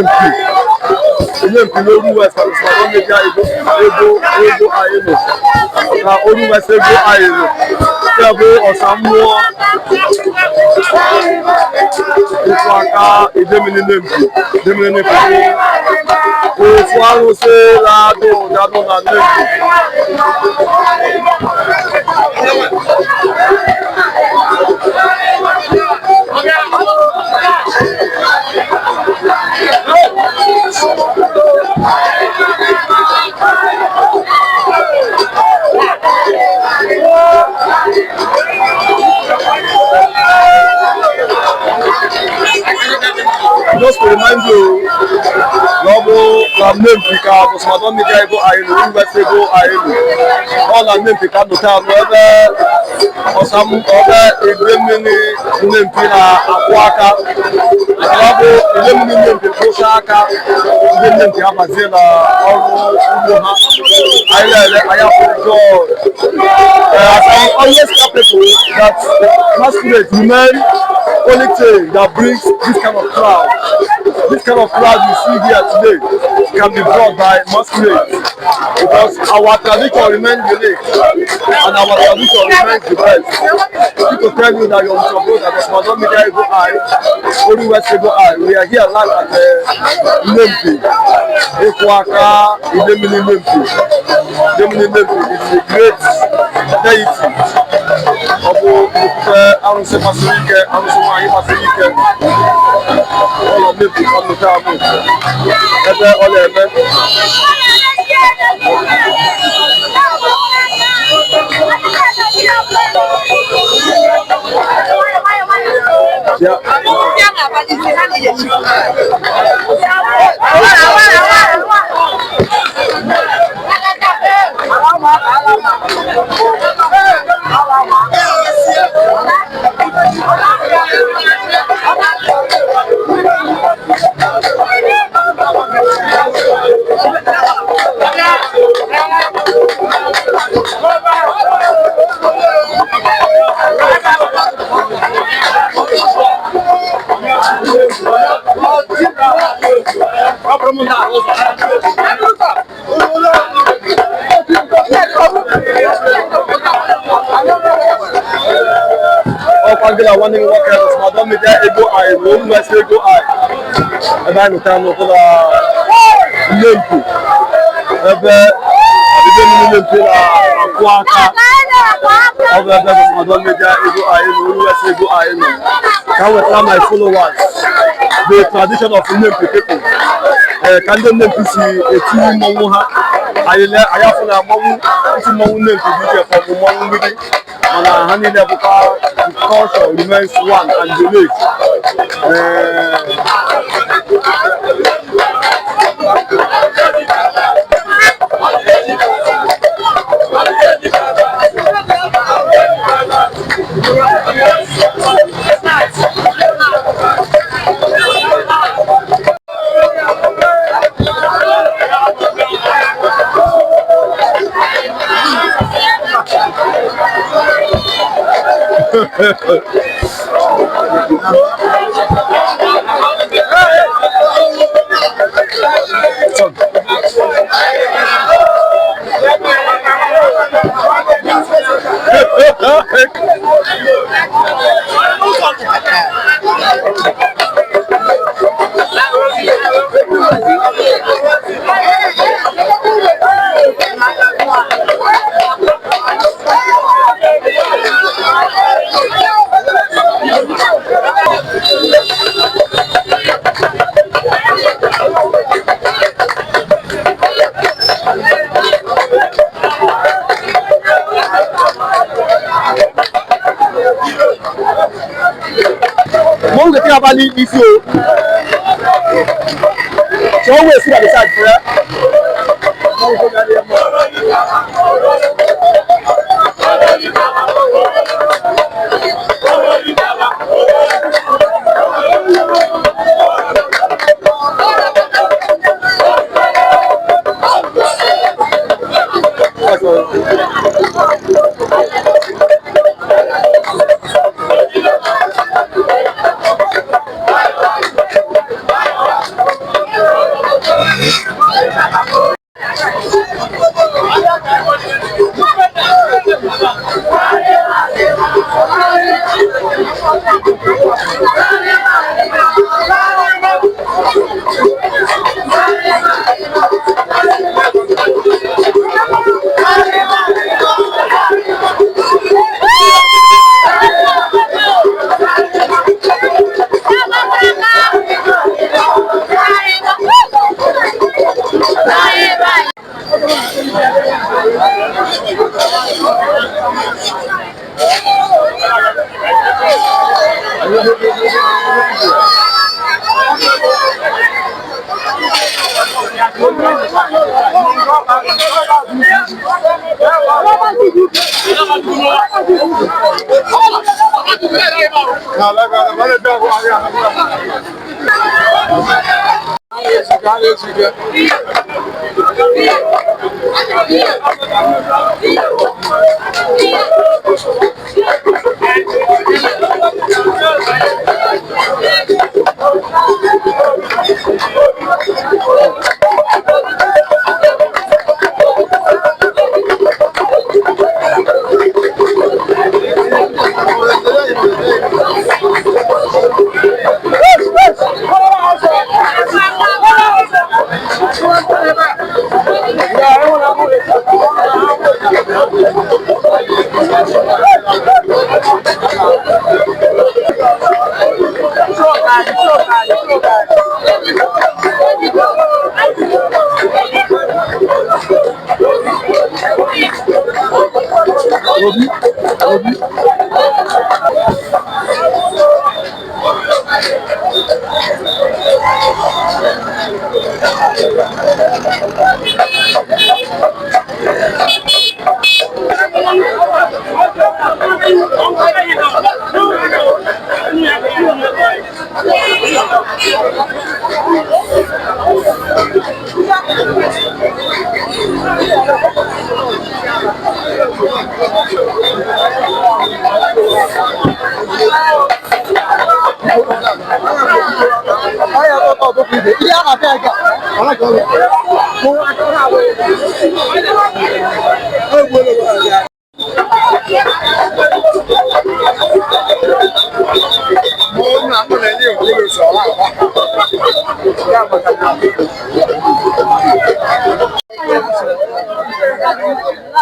Nempi, Nempi n'Oru West, ka Osmado Media ego ego ego anyị nọ na Oru West ego anyị nọ. Nke bụ ọsa mmụọ ịkwụ aka Idemili Nempi. Idemili Nempi bụ ofu arụsị na-adụ ụda nọ na Nempi. Just to remind you na ọ bụ na Nempi ka Osmado Media ego anyị nọ, Oru West ego anyị nọ. Ọ na Nempi ka nọta anụ ebe ọsam ebe Idemili Nempi na-akwụ aka. Ọ bụ Idemili Nempi kwụsị aka, ndị Nempi abazie na ọrụ ugbo ha. Anyị na-ele anyị afụjọ. As I always tell people that masquerade remain only thing that brings this kind of crowd. This kind of crowd you see here today can be brought by masquerade because our tradition remains unique and our tradition remains the best. People tell you that your brother, Osmado Media Ego I, Oru West Ego I, we are here live at Nempi, Ekwaka, Idemili Nempi. Idemili Nempi is a great deity. Ọ bụ ofufe arụsị masịrị ike, arụsị nwaanyị masịrị ike. Ụlọ Nempi ka nnụta amụ ebe ọ na-eme. Ya. Ọkwa gị na nwanne gị nwoke Osmado Media ego anyị na Oru West ego anyị ebe anyị nụtara n'ụkwụ na Nempi ebe Idemili Nempi na-akwụ aka. Ọ bụ ebe Osmado Media ego anyị na Oru West ego anyị nọ ka m wetara my followers the tradition of Nempi people. Ee, ka ndị Nempi si eti mmọnwụ ha. Anyị lee anyị afụ na mmọnwụ iti mmọnwụ Nempi dị iche from mmọnwụ Mgbidi, mana ha niile bụkwa the culture remains one and unique. Ee, Mo ń retí abalị isi o. So always sit at the side, yeah?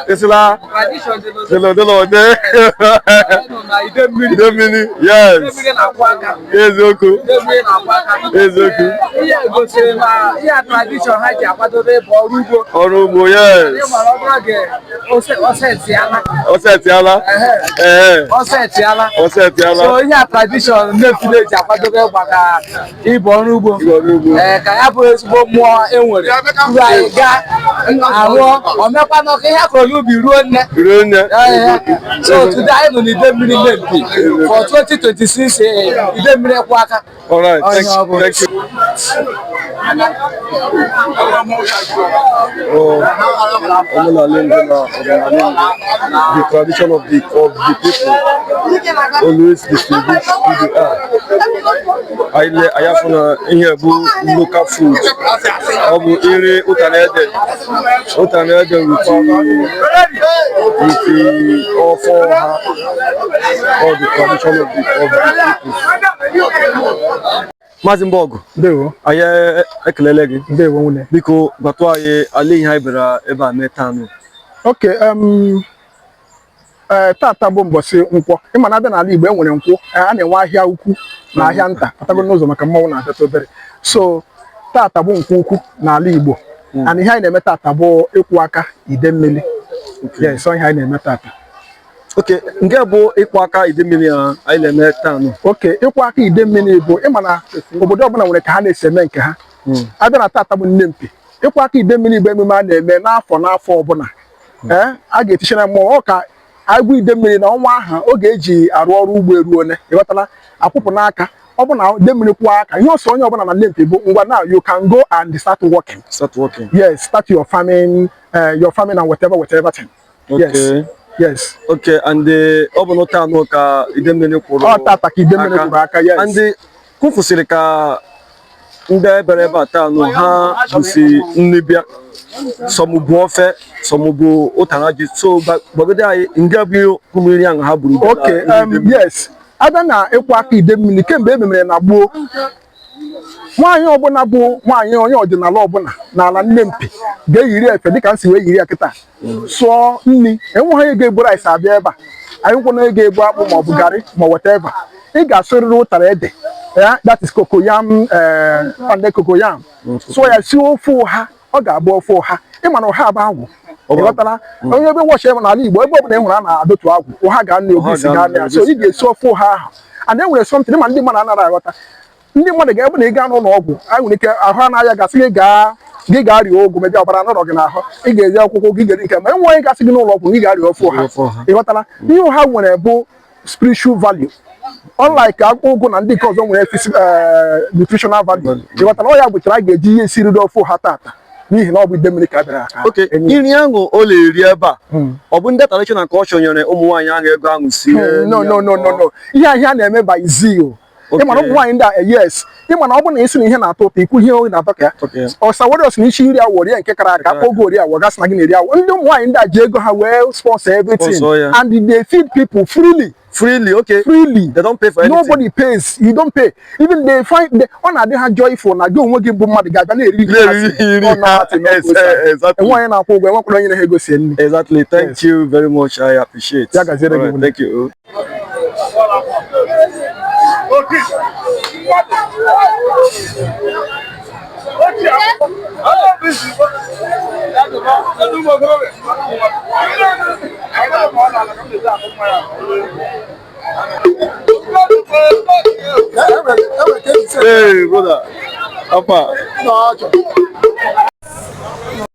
Esila dolo dolo de ide mmiri, yes, eziokwu, eziokwu. Ihe gosiri na ihe tradition ha ji akwadobe bụ ọrụ ugbo. Ọrụ ugbo, yes. Ịgbara ọbụla gị osetiala. Ọsetiala, ee. Osetiala. Ọsetiala. So ihe a tradition ndị village akwadobe maka ịbụ ọrụ ugbo. Ọrụ ugbo. Ee, ka ya bụ ezigbo mmụọ e nwere tupu anyị gaa arụọ omekwanụ ka ihe akọrọ n'ubi ruo nne. Ruo nne. Ee, so today anyị nọ n'Idemmiri Nnempi for 2026, Idemmiri kwụ aka. All right, Onye thank ọ you. bụ. Thank you. Oh, omenala ndị na ọdịnala ndị, the tradition of the people always distinguish who they are. Anyị le anyị afụ na ihe bụ local food. Ọ bụ nri ụta na ede. Ụta na ede with ofe ọha. All the tradition of the people. Maazị Mbọgụ, Ndewo. Anyị ekelele gị. Ndewo nwunye. Biko gwatụ anyị ala ihe anyị bịara ebe a mee taa nụ. Okay, tata bụ mbọsị nkwọ. Ịma na abịa n'ala Igbo, e nwere nkwọ, a na-enwe ahịa ukwu na ahịa nta patago n'ụzọ maka mmanwụ na-abịata obere. So tata bụ nkwọ ukwu n'ala Igbo, and ihe anyị na-eme tata bụ ịkwụ aka ide mmiri. Yes, ọ ihe anyị na-eme tata. Okay, nke bụ ịkwụ aka ide mmiri a anyị na-eme taa nụ? Okay, ịkwụ aka ide mmiri bụ, ịma na obodo ọbụla nwere ka ha na-esi eme nke ha. Abịa na tata bụ Nnempi, ịkwụ aka ide mmiri bụ emume a na-eme n'afọ n'afọ ọbụla. Ee, a ga-etichara mmụọ ọ ka agụ ide mmiri na ọnwa ahụ oge eji arụ ọrụ ugbo eruone. Ịghọtala? Akwụpụ n'aka ọ bụ na ide mmiri kwụọ aka, ihe ọsọ onye ọbụla na Nnempi bụ ngwa, now you can go and start working. Start working. Yes, start your farming and whatever whatever thing. Okay. Yes. Okay, and ọ bụ na taa nụ ka ide mmiri kwụrụ Ọ tata ka ide mmiri kwụrụ aka, yes. And kwufusịrị ka ndị bịara ebe a taa nụ ha busi nri bịa, some bụ ofe, some bụ ụtara ji. So gbagode anyị nke bụ mmiri ahụ ha buru bịa na Okay, nri ide mmiri. Yes, abịa na ịkwụ aka ide mmiri, kemgbe e memere na gboo, nwaanyị ọbụla bụ nwaanyị onye ọdịnala ọbụla n'ala Nnempi ga-eyiri efe dịka m si wee yiri ya kịta, sụọ nri. Enweghị onye ga-ebu rice abịa ebe a. Anyị nkwụ na onye ga-ebu akpụ maọbụ garị ma whatever. Ị ga-asụrịrị ụtara ede ya, that is cocoyam, pounded cocoyam, sụọ ya, sie ofe ụha. Ọ ga-abụ ofe ụha. Ịma na ụha bụ agwụ, ịghọtara? Onye ebe wọchị ebe n'ala Igbo, ebe ọbụla ị hụrụ a na-adọtu agwụ, ụha ga-anọ, Ụha ogisi ga-anọ, ga-anọ ya. So ị ga-esi ofe ụha ahụ. And e nwere something ma ndị mmadụ anaghị aghọta. Ndị mmadụ ga-ebe na ị gaa n'ụlọ ọgwụ, anyị nwere ike ahụ anaghị gasị gị gaa. Gị ga-arịa ụgwụ mebi ọbara nọrọ gị n'ahụ, ị ga-eji akwụkwọ gị ga-eri nke ma enwe onye gasị gị n'ụlọ ọgwụ, gị ga-arịa ofe ụha. Ofe ọha. Ịghọtala ihe ụha nwere bụ spiritual value, unlike ụgụ na ndị nke ọzọ nwere nutritional value. Ịghọtala? Ọ ya gbochara a ga-eji ihe esiriri ofe ụha tata, n'ihi na ọ bụ Idemmiri ka a bịara aka. Ok, nri ahụ ọ na-eri ebe a, ọ bụ ndị traditional culture nyere ụmụ nwaanyị ahụ ego ahụ sie? No, no, no, no, no. Ihe ahịa na-eme by zeal. Ịma na ụmụ nwaanyị ndị a, yes, ịma na ọ bụ na isi na ihe na-atọ ụtọ, ikwu ihe ọ na-atọ ka ya. Ọsa warriors na isi iri awọ rie nke kara aka, oge ori awọ gasị na gị na-eri awọ. Ndị ụmụ nwaanyị ndị a ji ego ha wee sponsor everything. Sponsor ya. And they feed people freely. Freely, okay. Freely. They don't pay for anything. Nobody pays. You don't pay. Even they find they, ọ na-adị ha joyful na gị onwe gị bụ mmadụ ga-abịa na-eri. Na-eri nri. Ọ na-atị. Yes, exactly. Enwe onye na-akwụ ụgwọ, enwekwara onye na-ha egosi nri. Exactly. Thank you very much. I appreciate. Ya gaziere gị. Alright, thank you. Hey, brother. Papa.